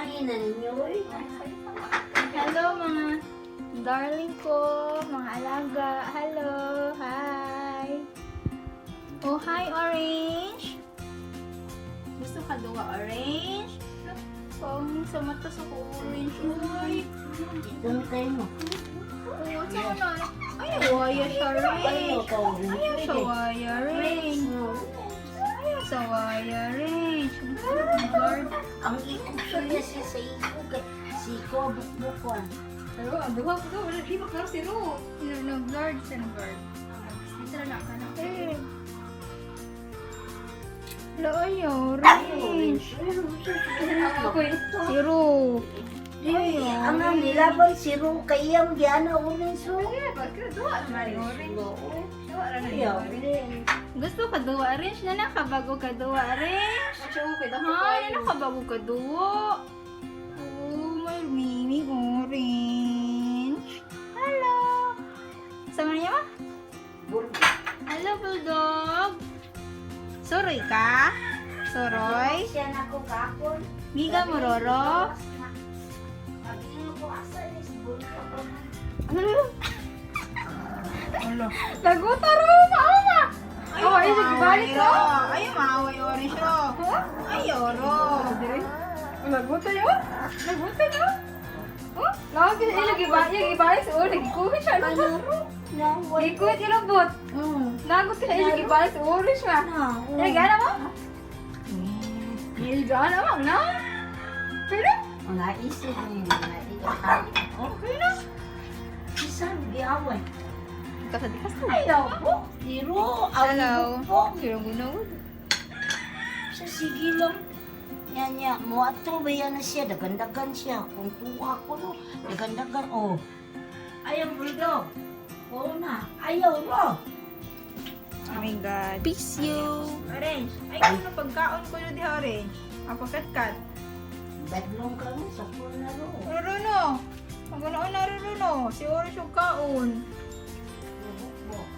Lahi na ninyo eh. Hello, mga darling ko, mga alaga. Hello, hi. Oh, hi, Orange. Gusto ka duwa, Orange? Pang sa mata sa ko, Orange. Uy. Ito kayo mo. Oh, sa na. Ay, waya siya, Ayaw Range. ka Ayaw siya, waya, Range. Ayaw sa waya, Range. Lord. Ang ikog siya niya siya sa ikog. Eh. Siko, bukbukan. Pero ang duha ko wala di ba klaro si Ro. Nag-guard siya, nag-guard. Dito na ka na. Eh. Lo, ayaw, Range. Ako eh. Zero. Ay, ang ang nilaban si Ro kay iyang giana orange ro. Duha na rin orange. Duha na rin Ayaw, orange. Gusto ka duwa, Range? Na nakabago ka duwa, Range? Siya okay dako. Ay, na nakabago ka duwa. Oh, may miming orange. Hello. Sama niya ba? Bulldog. Hello, Bulldog. Soroy ka? Soroy? Siya na ko kakon. Miga mororo? Pag-ino ko asa ni si Bulldog. Ano? Laguta ro, maama. Oh, ay sige balik ko. Ay, maaway orange ro. Ay, oro. Laguta yo. Laguta yo. Oh, lagi ila gibalik, gibalik sa orange. Gikuha siya Ano? no. No, wait. Gikuha ila bot. Lagot sila ila gibalik sa orange siya. Na. Ila gana mo? Ila gana mo na. Pero Mga isip ni mga ikakali. Oh, pero bisan giaway. Kasi di kas Ayaw po. Zero. Ang Hello. bukbok. Sino gunaw? Sa sige lang. Nya nya, mo ato ba yan na siya, dagandagan siya. Kung tuwa ko no, dagandagan, oh. Ayaw, Bulldog. Oo na, ayaw mo. Oh my God. Peace you. Orange. Ay, ano pagkaon ko yun di orange? Ako kat-kat. Badlong ka mo, sa pool na ro. Ruruno. Ang ganoon na ruruno. Si orange yung kaon. Bukbok.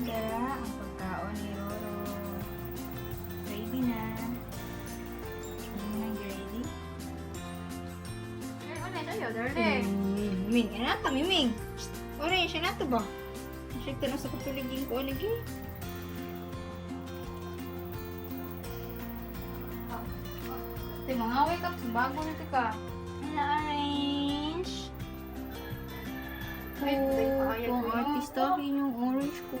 Dara, ang pagkaon ni Roro. Ready na. Hindi na ready. Ano na darling? Ming, ano na to, Miming? Orange, ano to ba? Check na sa katuligin ko, ano gi? Te mga wake up bago na ka. Ano, orange? Ay, Oh, patay pa kaya kung ko. artistahin yung orange ko.